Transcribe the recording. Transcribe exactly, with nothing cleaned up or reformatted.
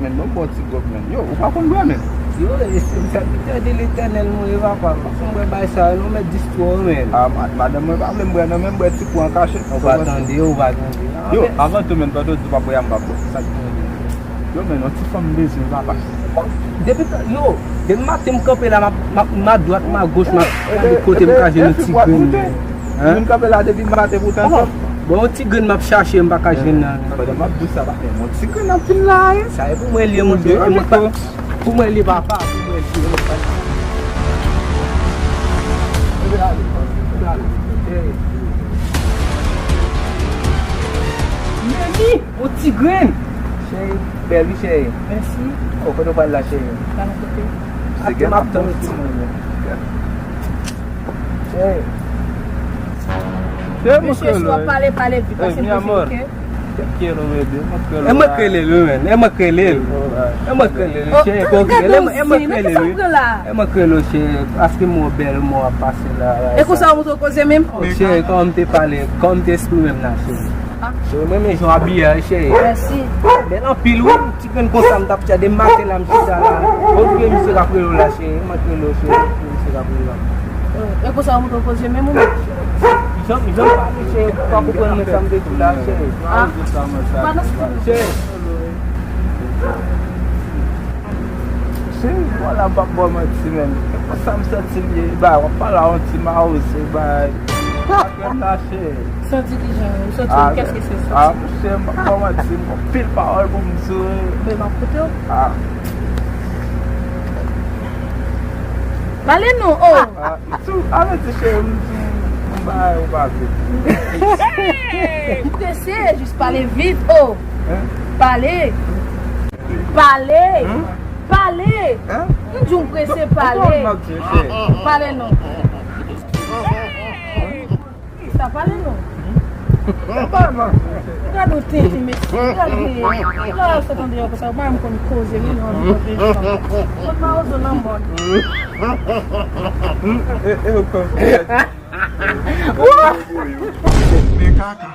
Men non, bon ti gwòg, men. Yo, ou pa konn bwè, men? Yo, e sèvitè de Letènèl mwen ye, papa. Fò m bwè bay sa yo non, mèt distwè w, men. Ah, ma-, madanm mwen pa vle m bwè non, men m bwè ti kou an kachèt. Ou pa tande, ou pa tande. Yo, avan tou, men, pandan w di w pa bwè a, m pa bwè. Sa k tande? Yo, men, yon ti fanm m bezwen, papa. Depi tan, yo, depi maten m kanpe la, m ap, m ap, m a dwat, m a goch, m ap gade kote m ka jwenn yon ti grenn. Hein? Moun kanpe la depi maten pou tan sa. Bon, yon ti grenn m ap chache, m pa ka jwenn nan. Pandan m ap di w sa, pa gen yon ti grenn ap vin la, hein? Sa e pou mwen li, mon Dieu. E mwen pa, pou mwen li, papa, pou mwen li, e mwen pa. Meni, yon ti grenn. Cheri, bèl wi, cheri. Mèsi. Oh, kote w pral la, cheri? Pral yon kote. Ap m ap tann yon ti moun. Cheri. Mesye, si w ap pale, pale vit, paske m bezwen, oke? E mwen k rele l, wi, men. E mwen k rele l. E mwen k rele l, cheri, e mwen k rele l, wi. E mwen k rele l, cheri, paske m wè w bèl, m wè w ap pase la. E konsa w montre w koze menm? Cheri, kòman m te pale, kòman m te eksprime m la, cheri? Cheri, mwen renmen jan w abiye a, cheri. Mèsi. Bèl anpil, wi. Ti grenn konsa m t ap chèche depi maten la, m chita la. Bon, ki misye k ap rele w la, cheri? Mwen k rele w, cheri. Ki misye k ap rele w la? E konsa w montre w koze menm ou menm? Jan, jan m pale, cheri, ou pa konprann mwen sa m te di w la, cheri. Ah. Cheri. Cheri, vwala, m p ap ba w manti, men. E konsa m santi m ye, ba, w ap pale a yon ti mawouze, ba. Apre m la, cheri. Santi kijan? Ou santi, ah, qu'est-ce que c'est? Ah, monchè, m pa manti, m gon pil pawòl pou m di w. Men m ap koute w. Ah. Pale non, oh. Ah, m di w, avèti cheri, m di w, m bagay ou pa vle. Hey, m prese, jis pale vit, oh. Hein? Pale. Pale. Hein? Pale. Hein? M di w m prese, pale. Pale non. Sa pale non. Gad ou tenten, mesye. Gad li. La, sa tande yo konsa, ou pa menm konn koze, men nou anvi tande fanm. Konn mawozo nan mòn. E, e, ou konn. Men kaka.